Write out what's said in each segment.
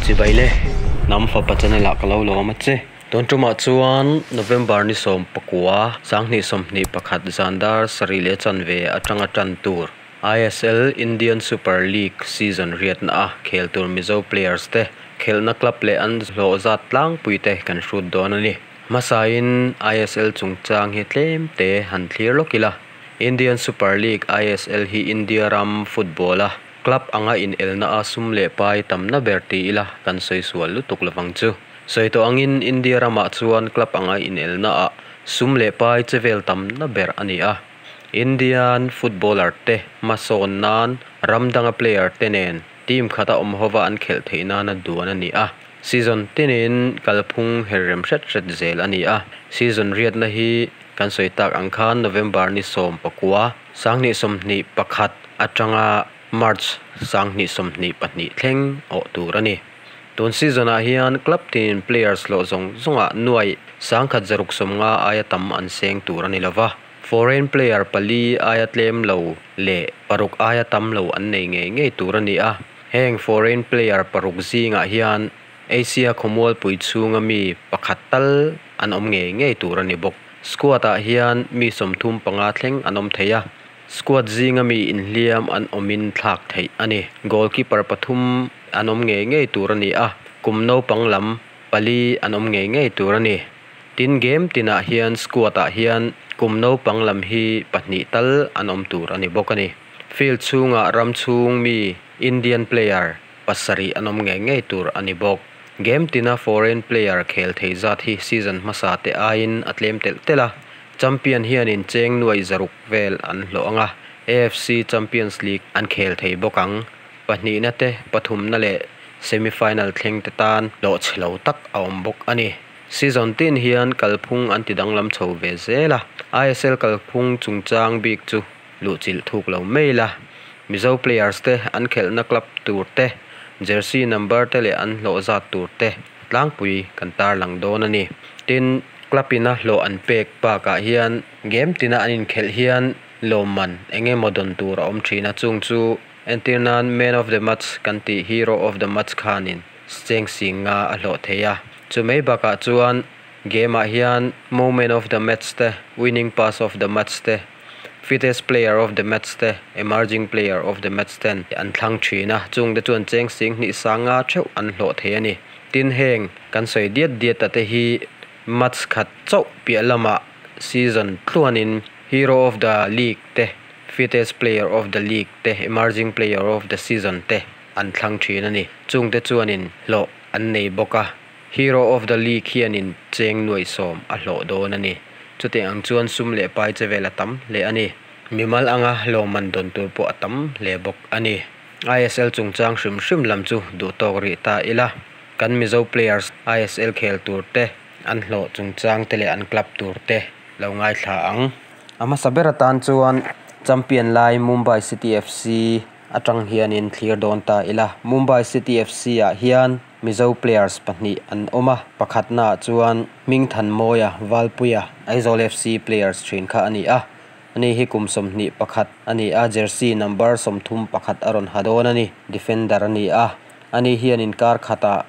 Chibai le, Hnam Fapa channel ah ka lo lawm a che. Tun tumah chuan November ni 19, 2021 zan dar sarih leh chanve atanga tan tur ISL Indian Super League season riatna a khel tur Mizo players te khelhna club leh an hlawh zat tlangpui te kan hrut dawn a ni. Hmasain ISL chungchang hi tlem te han thlir lawk ila. Indian Super League ISL hi India ram football a club anga in elna a sum leh pai tamna ber ti ila kan sawi sual lutuk lovang chu. Sawi tawh angin India ramah chuan club anga in elna ah sum leh pai chevel tamna ber a ni a. Indian footballer te hmasawn nan ram danga player te nen team khata awm hova an khelh theih nana duan a ni a. Season tinin kalphung herrem hret hret zel a ni a. Season riatna hi kan sawi tak ang khan November ni 19, 2021 atanga March 2022 thleng awh tur a ni. Tun season ah hian club tinin players hlawh zawng zawngah nuai 1,150 aia tam an seng tur a ni lova. Foreign player pali aia tlem lo leh paruk aia tam lo an nei ngei ngei tur a ni a. Heng foreign player paruk zingah hian Asia khawmualpui chhunga mi pakhat tal an awm ngei ngei tur a ni bawk. Squad ah hian mi 35 thleng an awm thei a. Squad zinga mi inhliam an awmin thlak theih a ni. Goalkeeper pathum an awm ngei ngei tur a ni a. Kum naupang lam pali an awm ngei ngei tur a ni. Tin game tinah hian squad ah hian kum naupang lam hi pahnih tal an awm tur a ni bawk a ni. Field chhungah ram chhung mi Indian player pasarih an awm ngei ngei tur a ni bawk. Game tina foreign player khel thei zat hi season hmasa te aiin a tlem telh telh a. Champion hianin cheng nuai 600 vel an hlawh anga. AFC Champions League an khel thei bawk ang. Pahnihna te pathumna leh semi-final thleng te tan hlawh chhelo tak a awm bawk a ni. Season tin hian kalphung an ti danglam chho ve zel a. ISL kalphung chungchang bik chu luhchilh thuk lo mai la. Mizo players te an khelhna club tur te, jersey number te leh an hlawh zat tur te tlangpui kan tarlang dawn a ni. Tin club ina hlawh an pek bakah hian game tina an inkhelh hian lawmman engemaw dawn tur a awm thin a. Chung chu entir nan man of the match kan tih hero of the match khanin cheng 50 a hlawh thei a. Chu mai bakah chuan game ah hian moment of the match te, winning pass of the match te, fittest player of the match te, emerging player of the match ten an thlang thin a. Chung te chuan cheng 2,500 theuh an hlawh thei a ni. Tin heng kan sawi diat diat te hi match khat chauh piah lamah season tluanin hero of the league te, fittest player of the league te, emerging player of the season te an thlang thin a ni. Chung te chuanin hlawh an nei bawk a. Hero of the league hianin cheng nuai 10 a hlawh dawn a ni. Chutiang ang chuan sum leh pai chevel a tam hle a ni. Mimal anga lawmman dawn tur pawh a tam hle bawk a ni. ISL chungchang hrim hrim lam chu duh tawk rih ta ila. Kan Mizo players ISL khel tur te an hlawh chungchang te leh an club tur te lo ngaithla ang. A hmasa ber atan chuan champion lai Mumbai City FC atang hianin thlir dawn ta ila. Mumbai City FC ah hian Mizo players pahnih an awm a. Pakhatna chuan Hmingthanmawia Valpuia Aizawl FC players thin kha a ni a. Ani hi kum 21 a ni a. Jersey number 31 a rawn ha dawn a ni. Defender a ni a. Ani hianin kar khatah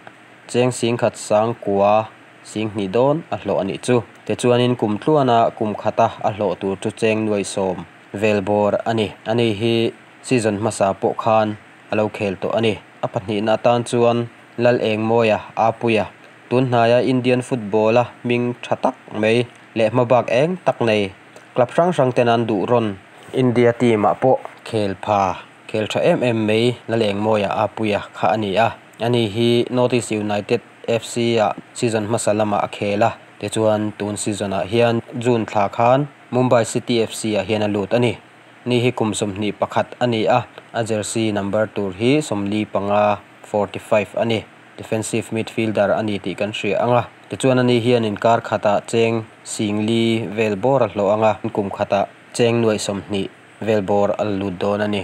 cheng 1,900 2,000 dawn a hlawh a nih chu. Tichuanin kum tluana kum khata a hlawh tur chu cheng nuai 10 vel bawr a ni. Ani hi season hmasa pawh khan a lo khel tawh a ni. A pahnihna atan chuan Lal Engmawia Apuia tun hnaia Indian football a hming tha tak mai leh hmabak eng tak nei club hrang hrang ten an duh rawn India team ah pawh khel pha khel tha em em mai Lal Engmawia Apuia kha a ni a. Ani hi North East United FC ah season hmasa lamah a khel a. Tichuan tun season ah hian June thla khan Mumbai City FC ah hian a lut a ni. Ni hi kum 21 a ni a. A jersey number tur hi 45 45 a ni. Defensive midfielder a ni tih kan hria anga. Tichuan ani hianin kar khatah cheng 4,000 vel bawr a hlawh anga. Kum khatah cheng nuai 20 vel bawr a lut dawn a ni.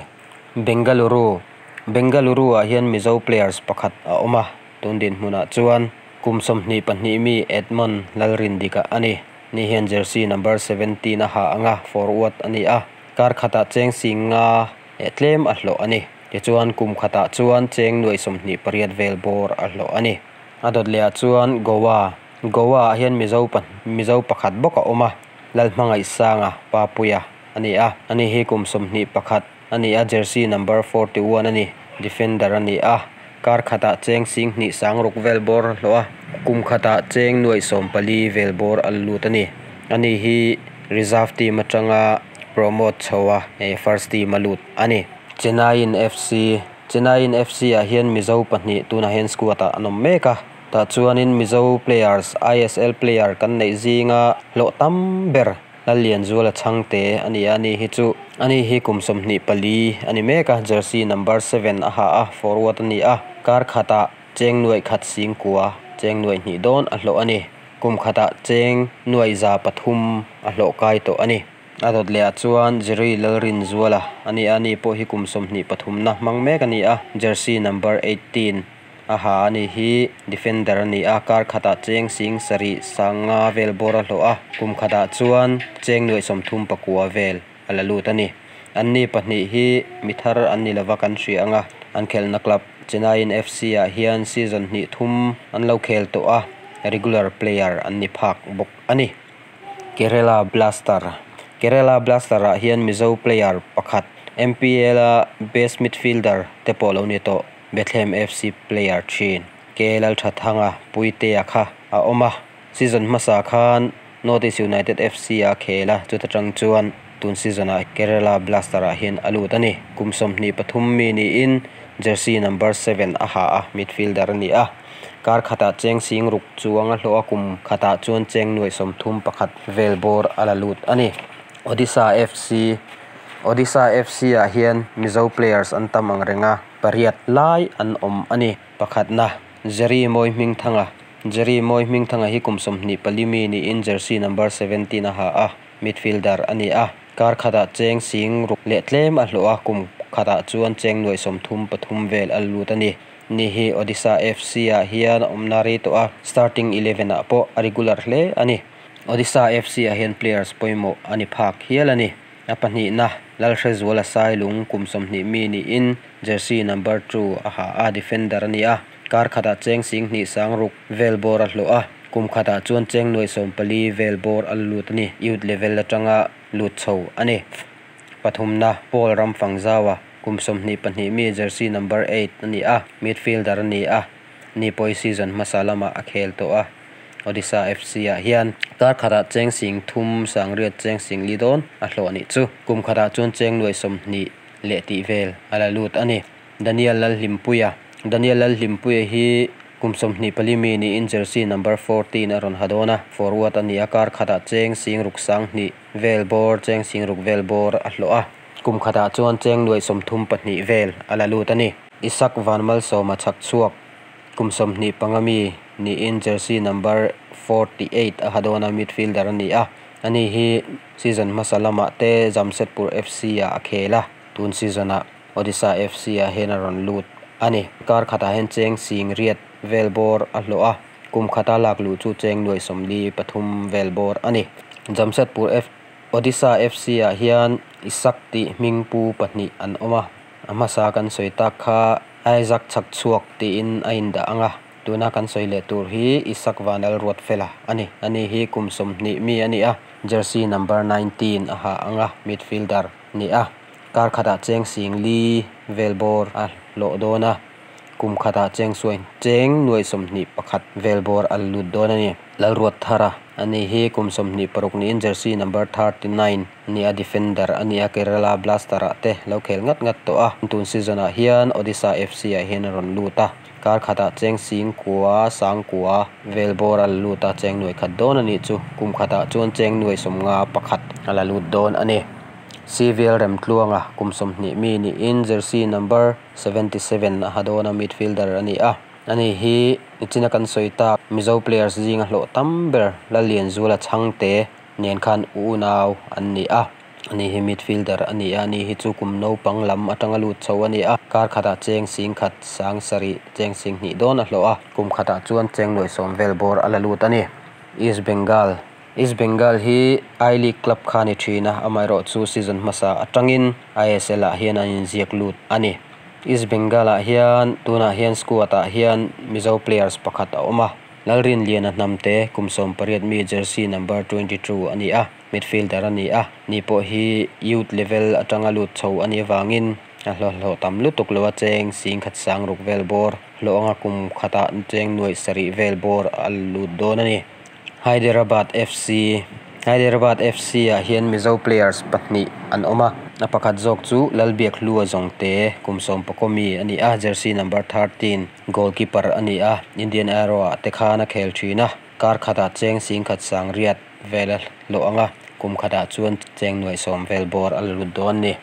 Bengaluru. Bengaluru ah hian Mizo players pakhat a awm a. Tun dinhmunah chuan kum 22 mi Edmond Lalrindika a ni. Ni hian jersey number 17 a ha anga, forward a ni a. Kar khatah cheng 5,000 tlem a hlawh a ni. Tichuan kum khatah chuan cheng nuai 28 vel bawr a hlawh a ni. A dawt lehah chuan Goa. Goa ah hian Mizo Mizo pakhat bawk a awm a, Lalhmangaihsanga Papuia a ni a. Ani hi kum 21 a ni a, jersey number 41 a ni. Defender a ni a, kar khatah cheng 2000 600 vel bawr a hlawh a, kum khatah cheng nuai 14 vel bawr a lut a ni. Ani hi reserve team atanga promote chho a, first team a lut a ni. Chennaiyin FC. Chennaiyin FC ah hian Mizo pahnih tunah hian squad ah an awm mek a. Tah chuanin Mizo players ISL player kan neih zinga hlawh tam ber Lallianzuala Chhangte a ni a, ani hi chu ani hi kum 24 a ni mek a, jersey number 7 a ha a, forward a ni a, kar khatah cheng nuai khat 9000, cheng nuai hnih dawn a hlawh a ni. Kum khatah cheng nuai 300 a hlawh kai tawh a ni. A dawt lehah chuan Jerry Lalrinzuala a ni a, ani pawh hi kum 23 na hmang mek a ni a, jersey number 18 a ha a ni hi defender a ni a, kar khatah cheng 7,000 500 vel bawr a hlawh a, kum khatah chuan cheng nuai 39 vel a la lut a ni. Anni pahnih hi mi thar an ni lova kan hria anga, an khelhna club Chennaiyin FC ah hian season hnih thum an lo khel tawh a, regular player an ni phak bawk a ni. Kerala Blaster. Kerala Blaster ah hian Mizo player pakhat MPL a best midfielder te pawh lo ni tawh Bethlehem FC player thin K Lalthathanga Puitea kha a awm a. Season hmasa khan North East United FC a khel a, chuta tang chuan tun season ah Kerala Blaster ah hian a lut a ni. Kum 23 mi niin jersey number 7 a ha a, midfielder a ni a. Kar khatah cheng 6,000 chuang a hlawh a, kum khatah chuan cheng nuai 31 vel bawr a la lut a ni. Odisha FC. Odisha FC ah hian Mizo players an tam ang reng a, pariat lai an awm a ni. Pakhatna, Jerry Mawihmingthanga. Jerry Mawihmingthanga hi kum 24 mi niin jersey number 17 a ha a, midfielder a ni a. Kar khatah cheng 6,000 leh tlem a hlawh a, kum khatah chuan cheng nuai 33 vel a lut a ni. Ni hi Odisha FC ah hian a awmna rei tawh a, starting 11 ah pawh a regular hle a ni. Odisha FC ah hian players pawimawh a ni phak hial a ni. A pahnihna, Lalhrezuala Sailung kum 20 mi niin jersey number 2 a ha a, defender a ni a. Kar khatah cheng 2,000 600 vel bawr a hlawh a, kum khatah chuan cheng nuai 14 vel bawr a lut a ni. Youth level atanga lut chho a ni. Pathumna, Paul Ramfangzawa kum 22 mi jersey number 8 a ni a, midfielder a ni a. Ni pawh season hmasa lamah a khel tawh a, Odisha FC ah hian kar khatah cheng 3,000 800 cheng 4,000 dawn a hlawh anih chu. Kum khatah chuan cheng nuai 20 leh tih vel a la lut a ni. Daniel Lalhlimpuia. Daniel Lalhlimpuia hi kum 24 mi niin jersey number 14 a rawn ha dawn a, forward a ni a, kar khatah cheng 6,000 2,000 vel bawr cheng 6,000 vel bawr a hlawh a, kum khatah chuan cheng nuai 32 vel a la lut a ni. Isak Vanmalsawma Chhakchhuak kum 25 mi niin jersey number 48 a ha dawn a, midfielder a ni a. Ani hi season hmasa lamah te Jamshedpur FC ah a khel a, tun season ah Odisha FC ah hian a rawn lut a ni. Kar khatah hian cheng 8,000 vel bawr a hlawh a, kum khata lak luh chu cheng nuai 43 vel bawr a ni. Jamshedpur F Odisha FC ah hian Isak tih hming pu pahnih an awm a, a hmasa kan sawi tak kha Isaac Chhakchhuak tiin a indah anga, tuna kan sawi leh tur hi Isak Vanlalruatfela a ni. Ani hi kum 20 mi a ni a, jersey number 19 a ha anga, midfielder ni a. Kar khatah cheng 4,000 vel bawr a hlawh dawn a, kum khatah cheng suai cheng nuai 21 vel bawr a lut dawn a ni. Lalruatthara ani hi kum 26 niin jersey number 39 ani a, defender ani a, Kerala Blaster ah te lo khel ngat ngat tawh a. Tun season ah hian Odisha FC ah hian a rawn lut a, kar khatah cheng 9,000 9,000 vel bawr a la lut a, cheng nuai khat dawn ani chu. Kum khatah chuan cheng nuai 51 a la lut dawn a ni. CVL Remtluanga kum 20 mi niin jersey number 77 a ha dawn a, midfielder a ni a. Ani hi nichina kan sawi tak Mizo players zinga hlawh tam ber Lallianzuala Chhangte nen khan unau an ni a. Ani hi midfielder a ni a, ani hi chu kum naupang lam atanga lut chho a ni a. Kar khatah cheng 7,000 7,000 cheng 2,000 dawn a hlawh a, kum khatah chuan cheng nuai 10 vel bawr a la lut a ni. East Bengal. East Bengal hi I League club kha ni thin a, amaherawhchu season hmasa atangin ISL ah hian an inziak lut a ni. East Bengal ah hian tunah hian squad ah hian mizo players pakhat a awm a Lalrinliana Hnamte kum 18 mi jersey number 22 a ni a midfielder a ni a ni pawh hi youth level atanga lut chho a nih avangin a hlawhhlawh tam lutuk lo a cheng 10,000 6,000 vel bawr hlawh anga kum khatah cheng 700 vel bawr a lut dawn a ni. Hyderabad FC Hyderabad FC ah hian Mizo players pahnih an awm a a pakhat zawk chu Lalbiakhlua Zawngte kum 19 mi a ni a jersey number 13 goalkeeper a ni a Indian Arrow ah te khan a khel thin a kar khatah cheng 10,800 vel a hlawh anga kum khatah chuan cheng 10,000 vel bawr a la lut dawn a ni.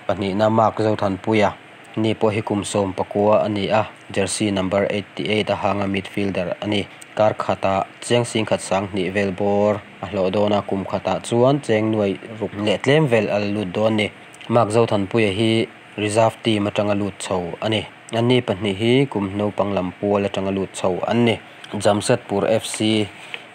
Pahnihna Mark Zothanpuia ni pawh hi kum 19 a ni a jersey number 88 a hanga midfielder a ni kar khatah cheng 10,200 vel bawr a hlawh dawn a kum khatah chuan cheng 600 leh tlem vel a la lut dawn a ni. Mark Zothanpuia hi reserve team atanga lut chho a ni. Anni pahnih hi kum naupang lam pual atanga lut chho an ni. Jamshedpur FC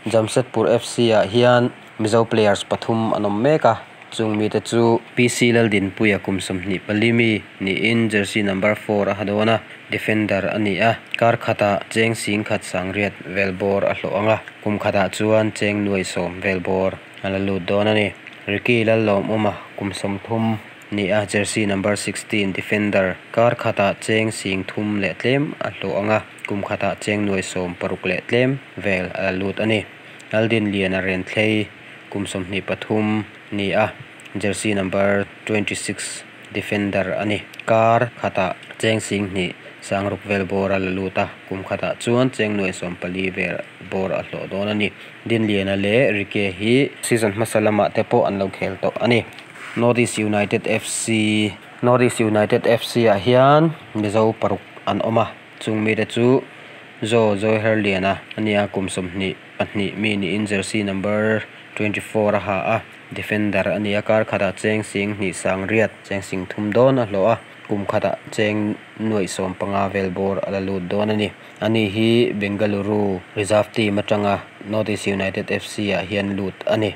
Jamshedpur FC ah hian Mizo players pathum an awm mek a chung mite chu PC Laldinpuia kum 24 mi niin jersey number 4 a ha dawn a defender a ni a kar khatah cheng 10,800 vel bawr a hlawh anga kum khatah chuan cheng 10,000 vel bawr a la lut dawn a ni. Ricky Lallawmawma kum 30 ni a jersey number 16 defender kar khatah cheng 3,000 leh tlem a hlawh anga kum khatah cheng 16,000 leh tlem vel a la lut a ni. Laldinliana Renthlei kum 23 ni a jersey number 26 defender a ni. Kar khatah cheng 2,600 vel bawr a la lut a kum khatah chuan cheng 14,000 vel bawr a hlawh dawn a ni. Dinliana leh Ricky hi season hmasa lamah te pawh an lo khel tawh a ni. North East United FC North East United FC ah hian Mizo paruk an awm a chung mite chu Zo Zoherliana a ni a kum 22 mi niin jersey number 24 a ha a defender a ni a kar khatah cheng 2,800 cheng 3,000 dawn a hlawh a kum khatah cheng 15,000 vel bawr a la lut dawn a ni. Ani hi Bengaluru reserve team atanga North East United FC ah hian lut a ni.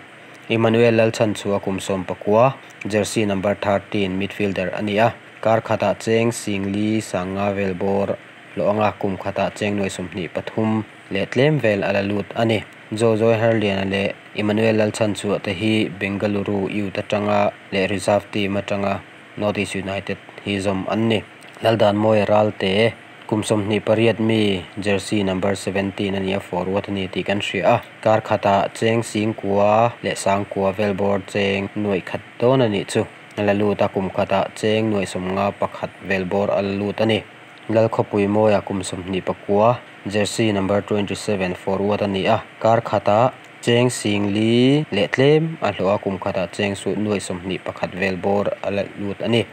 Emmanuel Lalchhanchhuah kum 19 jersey number 13 midfielder a ni a kar khatah cheng 4,500 vel bawr hlawh anga kum khatah cheng 23 leh tlem vel a la lut a ni. Zo Zoherliana leh Emmanuel Lalchhanchhuah te hi Bengaluru youth atanga leh reserve team atanga North East United hi zawm an ni. Laldanmawia Ralte kum 28 mi jersey number 17 a ni a forward a ni tih kan hria a kar khatah cheng 9,000 leh 9,000 vel bawr cheng 100 dawn a nih chu a la lut a kum khatah cheng 51 vel bawr a la lut a ni. Lalkhawpui Mawia kum 29 jersey number 27 forward a ni a kar khatah cheng 4,000 leh tlem a hlawh a kum khatah cheng 21 vel bawr a la lut a ni.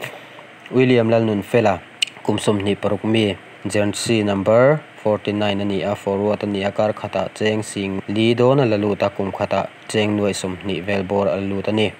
William Lalnunfela kum 26 mi jersey number 49 a ni a forward a ni a kar khatah cheng 4,000 dawn a la lut a kum khatah cheng 20 vel bawr a la lut a ni.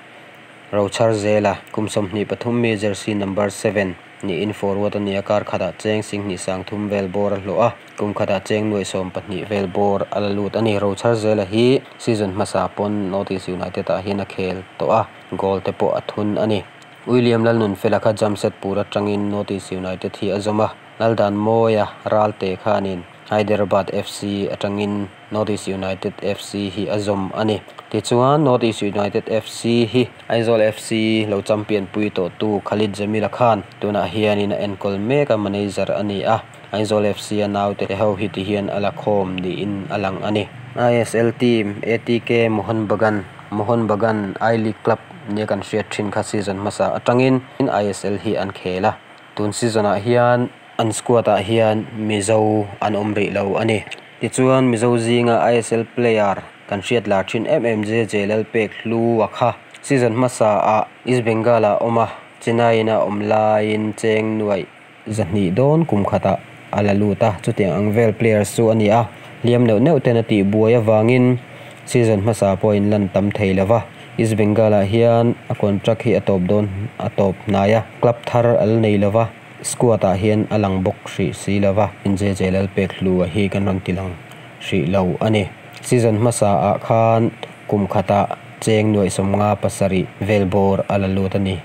Rochar Zela kum 23 mi jersey number 7 niin forward a ni a kar khatah cheng 2,300 vel bawr a hlawh a kum khatah cheng 20 vel bawr a la lut a ni. Rochar Zela hi season hmasa pawn North East United ah hian a khel tawh a goal te pawh a thun a ni. William Lalnunfela kha Jamshedpur atangin North East United hi a zawm a Laldanmawia Ralte khanin Hyderabad FC atangin North East United FC hi a zawm a ni. Tichuan North East United FC hi Aizawl FC lo champion pui tawh tu Khalid Jamila Khan tunah hianin a enkawl mek a manager a ni a Aizawl FC a naute ho hi ti hian a la khawm niin a lang a ni. ISL team ATK Mohun Bagan Mohun Bagan I League club nia kan hriat thin kha season hmasa atangin ISL hi an khel a tun season ah hian an squad ah hian Mizo an awm rih lo a ni. Tichuan Mizo zinga ISL player kan hriat lar thin em em JJ Lalpekhlu a kha season hmasa ah East Bengal ah awm a Chennai in a awm laiin cheng 200,000 dawn kum khatah a la lut a chutiang ang vel players chu a ni a hliam neuh neuh ten a tih buai awangin season hmasa pawh in lan tam thei lova East Bengal ah hian a contract hi a tawp dawn a tawp hnai a club thar a la nei lova squad ah hian a lang bawk hrih si lova JJ Lalpekhlu a hi kan rawn ti lang hrih lo a ni. Season hmasa ah khan kum khatah cheng 57 vel bawr a la lut a ni.